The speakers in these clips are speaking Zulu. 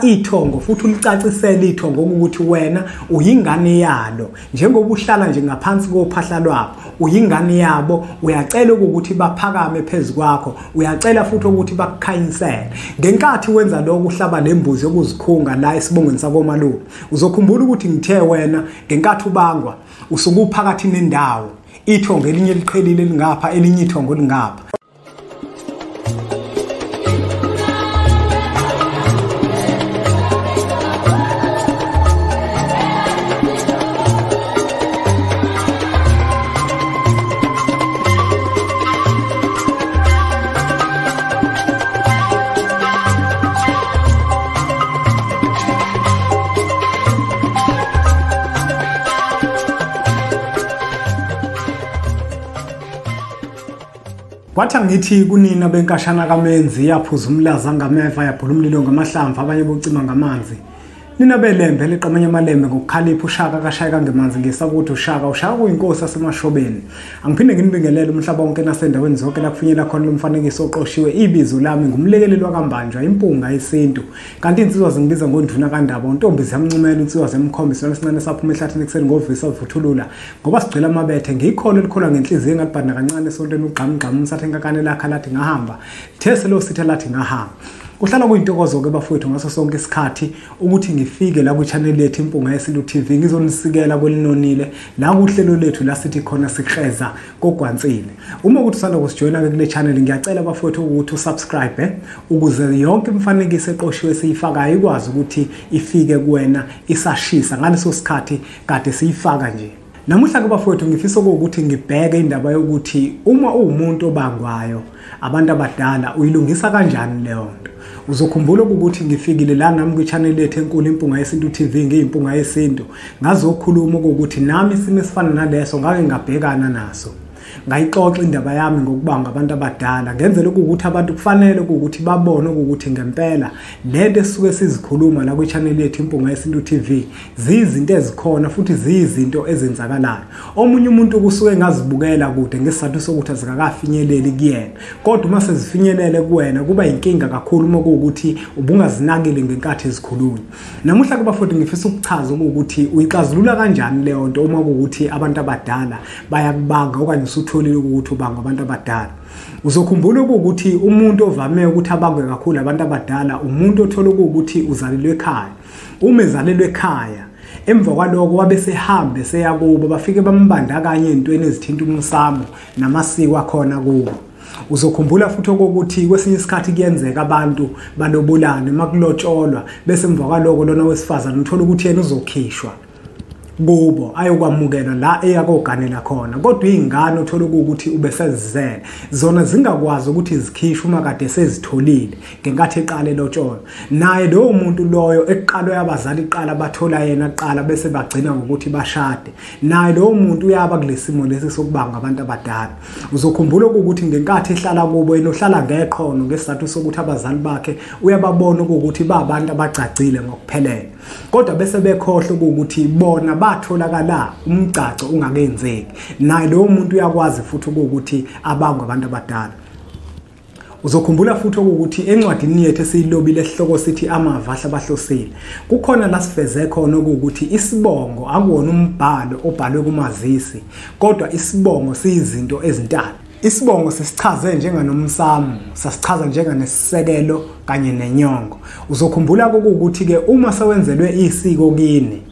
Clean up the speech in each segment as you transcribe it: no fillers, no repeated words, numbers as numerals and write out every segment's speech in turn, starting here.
Ithongo futhi ulicacisele ithongo ukuthi wena uyingane yalo, njengoba uhlala nje ngaphansi kophahla lwabo, uyingane yabo. Uyacela ukuthi baphakame phezu kwakho, uyacela futhi ukuthi bakukhanyisele. Ngenkathi wenza lokho uhlaba lembuzi yokuzikhunga la esibongweni sakomalume, uzokhumbula ukuthi ngithe wena ngenkathi ubangwa usuke uphakathi nendawo, ithongo elinye liqhelile lingapha, elinye ithongo lingapha. Kwathi angithi kunina benkashana kaMenzi, yaphuza umlaza ngameva, yabhula umlilo ngamahlamvu, abanye bocima ngamanzi. Nina belembe liqamanye amalembe ngokukhalipha, uShaka kashayeka ngemanzi ngesakuthi uShaka, uShaka kuyinkosi yasemashobeni. Angiphinde nginibingelele umhlaba wonke nasendaweni zonke la kufinyela khona lomfanekiso oqoshiwe. Ibizo lami ngumlekeleli wakaMbanjwa, impunga yesintu. Kanti insizwa zingibiza ngonduna kaNdaba, untombi ziyamncumela, insizwa ziyamkhombisa, isincane saphuma ehlathini ekuseni ngovisa uvuthulula. Ngoba sigcwele amabethe, ngiyikholo elikholwa ngenhliziyo engalibhanda kancane esontweni ugqamgqama umsathe enkakane lakha lathi ngahamba. These lo sithe lathi ngahamba. Kuhlala kuyintokozo ke bafowethu ngaso sonke isikhathi ukuthi ngifike la kwi-channel yethu Impunga Yesintu TV, ngizonisikela kwelinonile la kuhlelo lethu la sithi khona sikreza kogwansile. Uma ukuthi usanda kusijoyina ke kule channel, ngiyacela bafowethu ukuthi usubscribe ukuze yonke imifanekiso eqoshiwe siyifakayo ikwazi ukuthi ifike kuwena isashisa ngaleso sikhathi kade siyifaka nje. Namuhla ke bafowethu ngifisa ukuthi ngibheke indaba yokuthi uma uwumuntu obangwayo abantu abadala uyilungisa kanjani leyo nto. Uzokhumbula ukuthi ngifikile la nami kwi-channel yethu enkulu Impunga Yesintu TV, ngiyimpunga yesintu, ngazokhuluma ukuthi nami isimo esifana naleso ngake ngabhekana naso. Ngayixoxa indaba yami ngokubanga abantu abadala, ngenzela ukuthi abantu kufanele ukuthi babone ukuthi ngempela lento esisuke sizikhuluma la kwi-channel yethu Impunga Yesintu TV ziyizinto ezikhona futhi ziyizinto ezenzakalayo. Omunye umuntu kusuke ngazibukela kude ngesizathu sokuthi azikakafinyeleli kuyena, kodwa uma sezifinyelele kuwena kuba inkinga kakhulu uma kuwukuthi ubungazinakile ngenkathi ezikhulunywa. Namuhla kuba futhi ngifisa ukuchaza ukuthi uyixazulula kanjani leyo nto uma kuwukuthi abantu abadala bayakubanga okanye usutholile ukuthi ubanga abantu abadala. Uzokhumbula ukuthi umuntu ovame ukuthi abangwe kakhulu abantu abadala umuntu othola ukuthi uzalelwe ekhaya. Uma ezalelwe ekhaya, emva kwaloko wabe sehambe seyakubo, bafike bambandakanye entweni ezithinta umsamo namasiko akhona kubo. Uzokhumbula futhi ukuthi kwesinye isikhathi kuyenzeka abantu balobulane makulotsholwa, bese emva kwaloko lona wesifazane uthola ukuthi yena uzokhishwa kubo ayokwamukelwa la eyakoganela khona, kodwa izingane uthola ukuthi ubesezizele zona zingakwazi ukuthi zikhishwe uma kade sezitholile ngenkathi eqale lotsholwa. Naye lowo muntu loyo ekuqalwe abazali iqala bathola yena kuqala bese bagcina ngokuthi bashade, naye lowo muntu uyaba kulesimo lesi sokubanga abantu abadala. Uzokhumbula ukuthi ngenkathi ehlala kubo yena uhlala ngeqhono ngesizathu sokuthi abazali bakhe uyababona ukuthi babantu abagcagcile ngokuphelele, kodwa bese bekhohlwa ukuthi bona batholakala umgcaco ungakenzeki. Naye lowo muntu uyakwazi futhi ukuthi abangwe abantu abadala. Uzokhumbula futhi ukuthi encwadini yethu esiyilobile esihloko sithi amava ahlabahlosile, kukhona la sifeze khona ukuthi isibongo akuwona umbhalo obhalwe kumazisi, kodwa isibongo siyizinto ezintathu. Isibongo sisichaze njenganomsamo, sasichaza njenganesisekelo kanye nenyongo. Uzokhumbula ukuthi ke uma sewenzelwe isiko kini,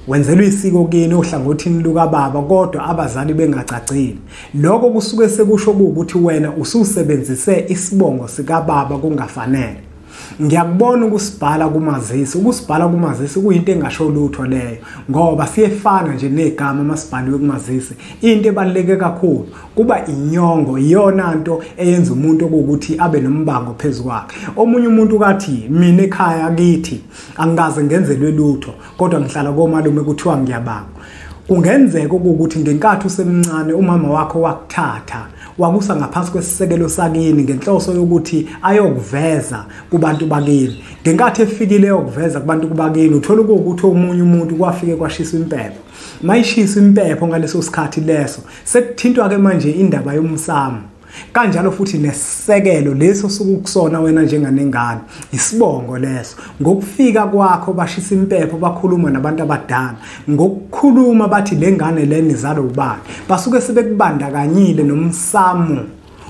wenzelwe isiko kini ohlangothini lukababa kodwa abazali bengacacile, lokho kusuke sekusho ukuthi wena ususebenzise isibongo sikababa kungafanele. Ngiyakubona ukusibhala kumazisi, ukusibhala kumazisi kuyinto engasho lutho leyo, ngoba siyefana nje negama masibhaliwe kumazisi. Into ebaluleke kakhulu kuba inyongo, iyona nto eyenza umuntu ukuthi abe nombango phezu kwakhe. Omunye umuntu kathi mina ekhaya kithi angikaze ngenzelwe lutho, kodwa ngihlala komalume kuthiwa ngiyabanga. Kungenzeka ukuthi ngenkathi usemncane umama wakho wakuthatha wakusa ngaphansi kwesisekelo sakini ngenhloso yokuthi ayokuveza kubantu bakini. Ngenkathi efikile eyokuveza kubantu bakini, uthola ukuthi omunye umuntu kwafike kwashisa impepho. Mayishisa impepho ngaleso sikhathi leso sekuthintwa ke manje indaba yomsamo. Kanjalo futhi nesisekelo leso sukukusona wena njenganengane, isibongo leso. Ngokufika kwakho bashisa impepho, bakhuluma nabantu abadala, ngokukhuluma bathi lengane leni izalwa ubani, basuke sebekubandakanyile nomsamo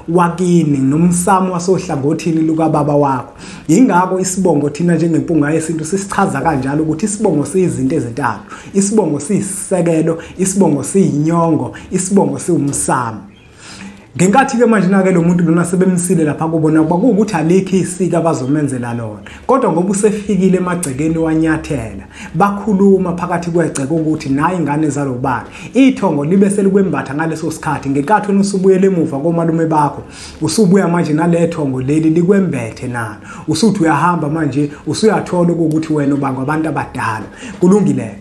wakini nomsamo wasohlangothini lukababa wakho. Yingakho isibongo thina njengempunga yesintu sisichaza kanjalo ukuthi isibongo siyizinto ezintathu. Isibongo siyisisekelo, isibongo siyinyongo, isibongo siwumsamo. Ngenkathi ke manje nake lo muntu lona sebemsile lapha kubona kwakuwukuthi alikho isiko abazomenzela lona, kodwa ngoba usefikile emagcekeni wanyathela, bakhuluma phakathi kwegceke ukuthi nayi ingane zalobani. Ithongo libe selikwembatha ngaleso sikhathi. Ngenkathi wena usubuyele emuva komalume bakho, usubuya manje nalethongo leli likwembethe nalo, usuthi uyahamba manje usuyathola ukuthi wena ubangwa abantu abadala. Kulungile,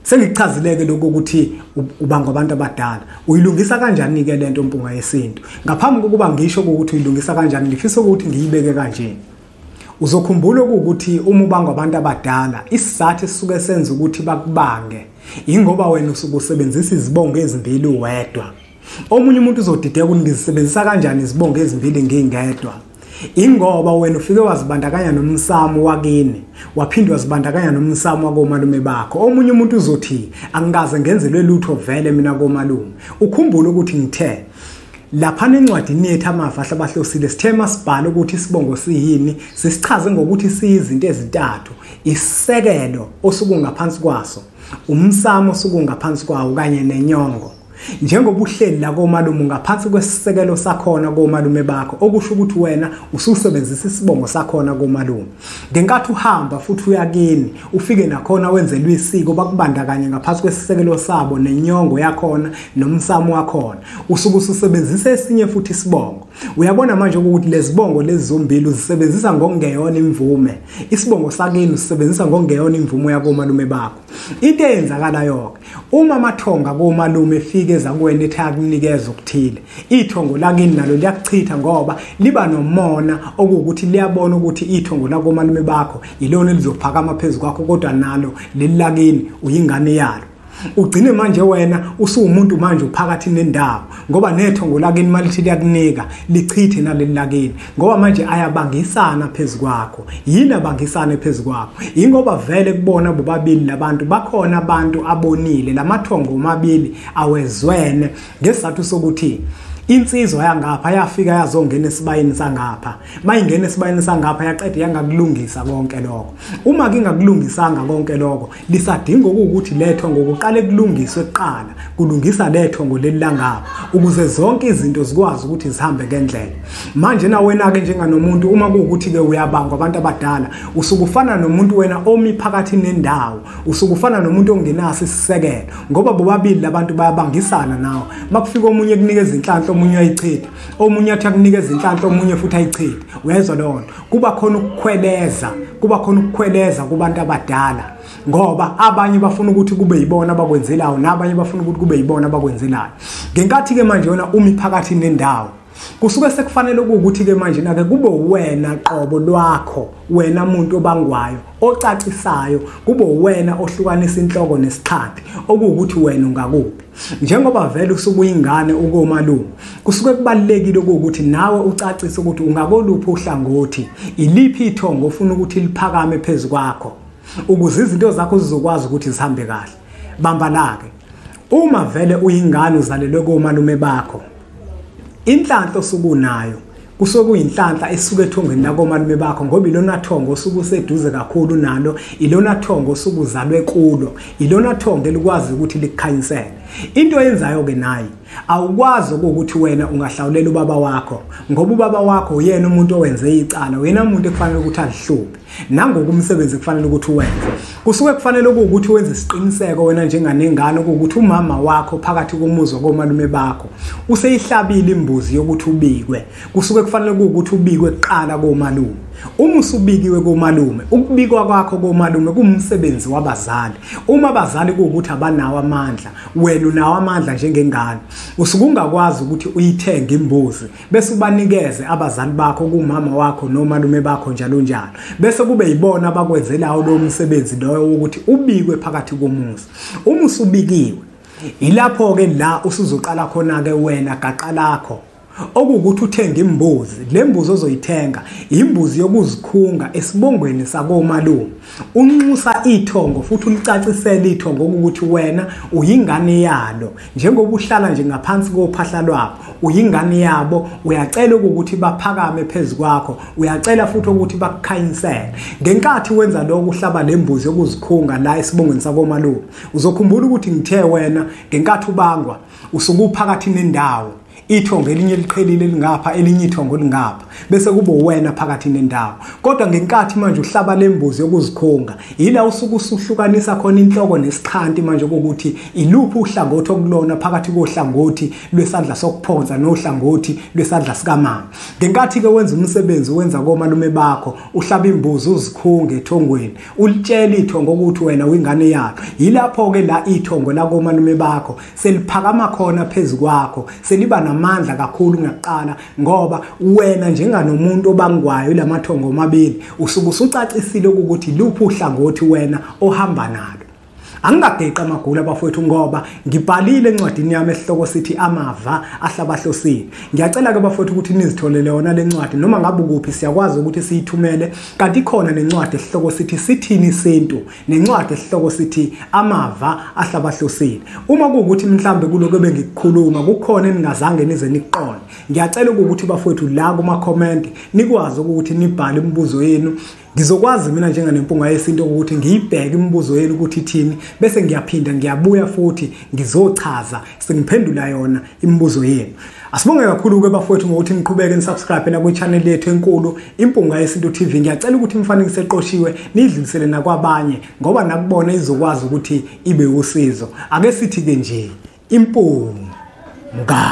sengikuchazileke lokho ukuthi ubangwa abantu abadala. Uyilungisa kanjani ke lento mpunga yesintu? Ngaphambi kokuba ngisho ukuthi uyilungisa kanjani, ngifisa ukuthi ngiyibeke kanje. Uzokhumbula ukuthi uma ubangwa abantu abadala, isizathu esisuke senza ukuthi bakubange ingoba wena usuke usebenzisa izibongo ezimbili wedwa. Omunye umuntu uzodideka ukuthi ngizisebenzisa kanjani izibongo ezimbili ngingedwa. Ingoba wena ufike wazibandakanya nomsamo wakini, waphinde wazibandakanya nomsamo wakomalume bakho. Omunye umuntu uzothi angikaze ngenzelwe lutho vele mina komalume. Ukhumbule ukuthi ngithe lapha encwadini yethu amafa ahlabahlosile sithe masibhala ukuthi isibongo siyini, sisichaze ngokuthi siyizinto ezintathu: isisekelo osuku ngaphansi kwaso, umsamo osuku ngaphansi kwawo, kanye nenyongo. Njengoba uhleli la komalume ngaphansi kwesisekelo sakhona komalume bakho, okusho ukuthi wena ususebenzisa isibongo sakhona komalume. Ngenkathi uhamba futhi uyakini, ufike nakhona wenzelwe isiko, bakubandakanye ngaphansi kwesisekelo sabo nenyongo yakhona nomsamo wakhona, usuke ususebenzisa esinye futhi isibongo. Uyabona manje ukuthi lezibongo lezi zombili uzisebenzisa ngokungeyona imvume. Isibongo sakini usebenzisa ngokungeyona imvume yakomalume bakho. Into eyenzakalayo ke, uma amathonga komalume efike ezakuwena ethi akunikeza okuthile, ithongo lakini nalo liyakuchitha ngoba liba nomona okuwukuthi liyabona ukuthi ithongo lakomalume bakho ilona elizophakama phezu kwakho, kodwa nalo leli lakini uyingane yalo. Ugcine manje wena usuwumuntu manje uphakathi nendawo, ngoba nethongo lakini malithi liyakunika lichithe naleli lakini, ngoba manje ayabangisana phezu kwakho. Yini abangisana phezu kwakho? Ingoba vele kubona bobabili labantu bakhona abantu abonile lamathongo omabili awezwene, ngesizathu sokuthi insizwa yangapha yafika yazongena esibayeni sangapha, mayingena esibayeni sangapha yaqeda yangakulungisa konke lokho. Uma kingakulungisanga konke lokho, lisadinga ukuthi lethongo kuqale kulungiswe kuqala, kulungisa lethongo leli langapha ukuze zonke izinto zikwazi ukuthi zihambe ngendlela. Manje na wena ke njenganomuntu, uma kuwukuthi ke uyabangwa abantu abadala, usukufana nomuntu wena omi phakathi nendawo, usukufana nomuntu ongenaso isisekelo, ngoba bobabili labantu bayabangisana nawe. Makufika omunye kunikeza inhlanhla, omunye ayichithe, omunye athi akunikeza inhlanhla, omunye futhi ayichithe. Uyezwa leyo nto? Kuba khona ukukhweleza, kuba khona ukukhweleza kubantu abadala, ngoba abanye bafuna ukuthi kube yibona abakwenzelayo nabanye bafuna ukuthi kube yibona abakwenzelayo. Ngenkathi ke manje wena umi phakathi nendawo, kusuke sekufanele ukuthi ke manje nake kube wena qobo lwakho, wena muntu obangwayo ocacisayo, kube wena ohlukanisa inhloko nesixhanti, okuwukuthi wena ungakuphi. Njengoba vele usukuyingane ukomalume, kusuke kubalulekile ukuthi nawe ucacise ukuthi ungakoluphi uhlangothi, iliphi ithongo ofuna ukuthi liphakame phezu kwakho, ukuze izinto zakho zizokwazi ukuthi zihambe kahle. Bamba la-ke, uma vele uyingane uzalelwe komalume bakho, inhlanhla osukunayo kusuke kuyinhlanhla esuke ethongweni lakomalume bakho, ngoba ilona thongo osuke useduze kakhulu nalo, ilona thongo osuke uzalwe kulo, ilona thongo elikwazi ukuthi likukhanyisele. Into oyenzayo ke nayi, awukwazi ukuthi wena ungahlawulela ubaba wakho, ngoba ubaba wakho uyena umuntu owenze icala, uyena umuntu ekufanele ukuthi alihluphe nangokumsebenzi kufanele ukuthi uwenze. Kusuke kufanele ukuthi wenze isiqiniseko wena njenganengane ukuthi umama wakho phakathi komuzi komalume bakho useyihlabile imbuzi yokuthi ubikwe. Kusuke kufanele ukuthi ubikwe kuqala komalume. Uma usubikiwe komalume, ukubikwa kwakho komalume kumsebenzi wabazali. Uma abazali kuwukuthi abanawo amandla, wena unawo amandla njengengane, usuke ungakwazi ukuthi uyithenge imbuzi bese ubanikeze abazali bakho, kumama wakho nomalume bakho njalo njalo, bese kube yibona abakwenzelayo lo msebenzi loyo ukuthi ubikwe phakathi komuzi. Uma usubikiwe, ilapho ke la usuzoqala khona ke wena gaqa lakho Okuwukuthi uthenge imbuzi, le mbuzi ozoyithenga imbuzi yokuzikhunga esibongweni sakomalume. Unxusa ithongo futhi ulicacisele ithongo ukuthi wena uyingane yalo, njengoba uhlala nje ngaphansi kophahla lwabo, uyingane yabo. Uyacela ukuthi baphakame phezu kwakho, uyacela futhi ukuthi bakukhanyisele. Ngenkathi wenza lokho, uhlaba le mbuzi yokuzikhunga la esibongweni sakomalume, uzokhumbula ukuthi ngithe wena ngenkathi ubangwa usuke uphakathi nendawo, ithongo elinye liqhelile lingapha, elinye ithongo lingapha, bese kube wena phakathi nendawo. Kodwa ngenkathi manje uhlaba lembuzi yokuzikhunga, yila usuke usuhlukanisa khona inhloko nesixhanti manje ukuthi iluphi uhlangothi okulona phakathi kohlangothi lwesandla sokuphonsa nohlangothi lwesandla sikamama. Ngenkathi ke wenza umsebenzi wenza komalume bakho, uhlaba imbuzi uzikhunge ethongweni, ulitshela ithongo ukuthi wena uyingane yalo, yilapho ke la ithongo lakomalume bakho seliphakama khona phezu kwakho, seliba namandla kakhulu kunakuqala, ngoba wena njenganomuntu obangwayo ilamathongo omabili usuke usucacisile ukuthi luphi uhlangothi wena ohamba nalo. Angingageqi amagula bafowethu, ngoba ngibhalile encwadini yami esihloko sithi Amava Ahlabahlosile. Ngiyacela ke bafowethu ukuthi nizitholele yona le ncwadi, noma ngabe ukuphi siyakwazi ukuthi siyithumele. Kanti ikhona nencwadi esihloko sithi Sithini Isintu, nencwadi esihloko sithi Amava Ahlabahlosile. Uma kuwukuthi mhlambe kuloko bengikukhuluma kukhona eningazange nize nikuqonde, ngiyacela ukuthi bafowethu la kuma comment nikwazi ukuthi nibhale imibuzo yenu. Ngizokwazi mina njenganempunga yesintu ukuthi ngiyibheke imibuzo yenu ukuthi ithini, bese ngiyaphinda ngiyabuya futhi ngizochaza sengiphendula yona imibuzo yenu. Asibonge kakhulu ke bafowethu ngokuthi niqhubeke nisubscribe na kwi-channel yethu enkulu Impunga Yesintu TV. Ngiyacela ukuthi imifanekiso eqoshiwe nidlulisele nakwabanye, ngoba nakubona izokwazi ukuthi ibe usizo. Ake sithi ke nje impunga.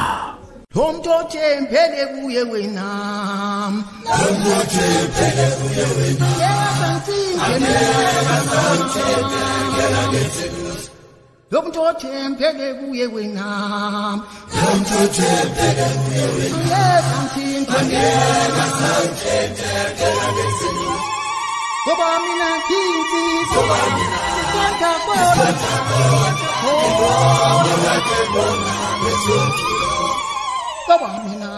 Umtothembele kuye wena, umtothembele kuye wena, umtothembele kuye wena, umtothembele kuye wena, ngoba mina nginsizwa, ngoba mina